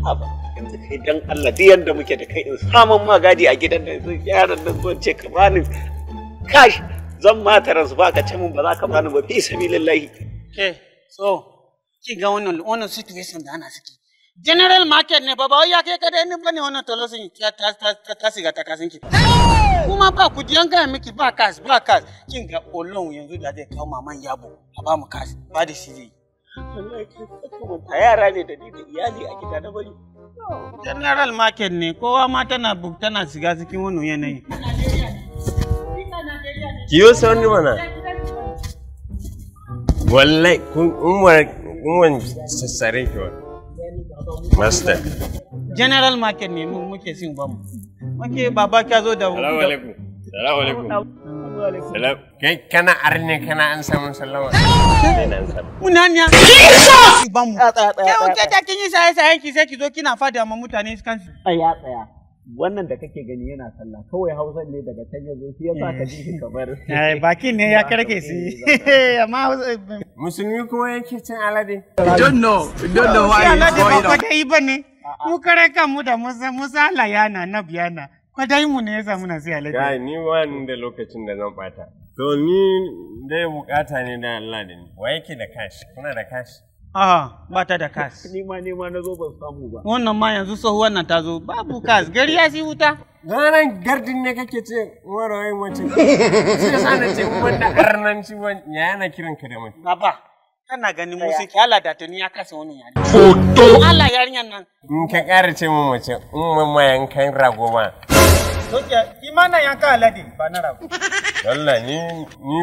Haba, yanzu kai dan Allah duk yanda muke da kai in samun ma gadi a gidan nan yaran nan zan ce ka bani cash zan ma transfer ka ce mun ba za ka bani ba fi sabilillahi. Ke, so ki ga wannan situation da ana ciki. General market ne ba wai ya kai kadai ni bane wannan tolosin ta shiga ta kasin ki. Kuma ba kudi an gaya miki ba cash ba cash. Kin ga Olorun yanzu da zai kawo maman yabo a ba mu cash ba da shi zai. Wallahi kai yara ne da ni da iyali a gida na bari. General market ne kowa ma tana tana shiga cikin wannan yanayi. Kiyo sauri mana. Wallahi kun umar sassare ki wa. Master. General market ne mu muke sin ba mu. Muke baba ka zo da. Salamu alaikum. Salamu alaikum. Salam. Kai kana arne kana an samu sallama. Munanya. Jesus! Ba mu. Ke ta kin yi saye sayen ki sai ki zo kina fada ma mutane kan su. Tsaya tsaya. Wannan da kake gani yana sallah kawai Hausan ne daga can yazo shi yasa ka ji shi kamar. Eh bakin ne ya karke shi. Amma musulmi kuma yake cin alade. You don't know. You don't know why it's going on. Alade ba kwadai ba ne. Mu kare kanmu da Musa Musa Allah yana na biyana. Kwadai mu ne yasa muna sai alade. Kai ni wani da lokacin da zan bata. To ni dai bukata ne da Allah da ni. Wa yake da cash? Kuna da cash? A'a, ba ta da kas. Ni ma na zo ban samu ba. Wannan ma yanzu tsohuwar nan ta zo babu kas, gari ya si wuta. Ranar gardin ne kake ce wara wai mace. Shi yasa na ce wanda arnanci ya yana kiran ka da mace. Baba, kana ganin musiki Allah da tuni ya kasa wani yare. Foto. Allah yarinyar nan. In ka ƙara ce mun mace, in mun ma yankan rago ma. Soke, imana yanka alade ba na rago. Allah ni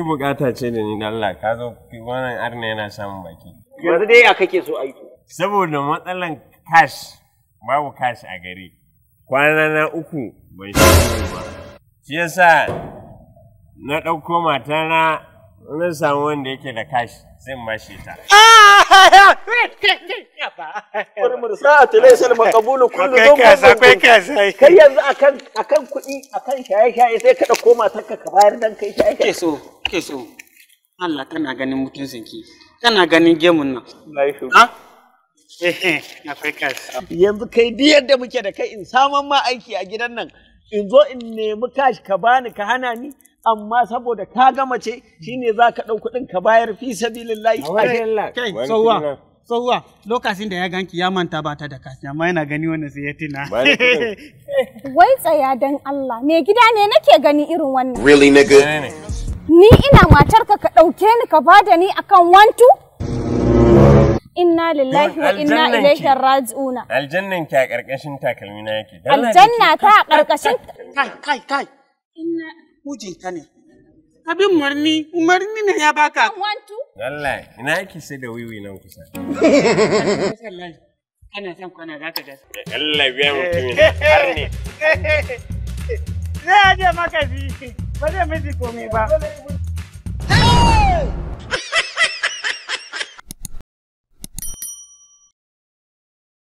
bukata ce da ni da Allah ka zo wannan arna yana samun baki. Yanzu dai ya kake so aiki? Saboda matsalan cash, babu cash a gari. Kwana na uku ban shigo ba. Shi yasa na ɗauko matana na samu wanda yake da cash sai in bashi ta. Kai yanzu akan kuɗi akan shaye-shaye sai ka ɗauko matarka ka bayar dan kai shaye-shaye. Ke so. Allah kana ganin mutuncinki. Kana ganin gemun nan. Ha? Akwai cash. Yanzu kai duk yadda muke da kai in saman ma aiki a gidan nan in zo in nemi cash ka bani ka hana ni amma saboda ka ga mace shine za ka ɗau kuɗin ka bayar fi sabilillahi. Kai tsohuwa lokacin da ya ganki ya manta ba ta da cash amma yana gani wannan sai ya tuna. Wai tsaya dan Allah me gida ne nake gani irin wannan. Really nigga? Ni ina matarka ka ɗauke ni ka bada ni akan wantu? Inna lillahi wa inna ilaihi raji'una. Aljannan ki a ƙarƙashin takalmi na yake. Aljanna ta a ƙarƙashin kai. Inna mijinta ne. Abin umarni ne ya baka. Wantu? Allah, ina yake sai da wiwi nan kusa. Kana son kwana za ka gasa. Allah biya mutumin har ne. Zai aje maka shi. Ba zai miji komai ba.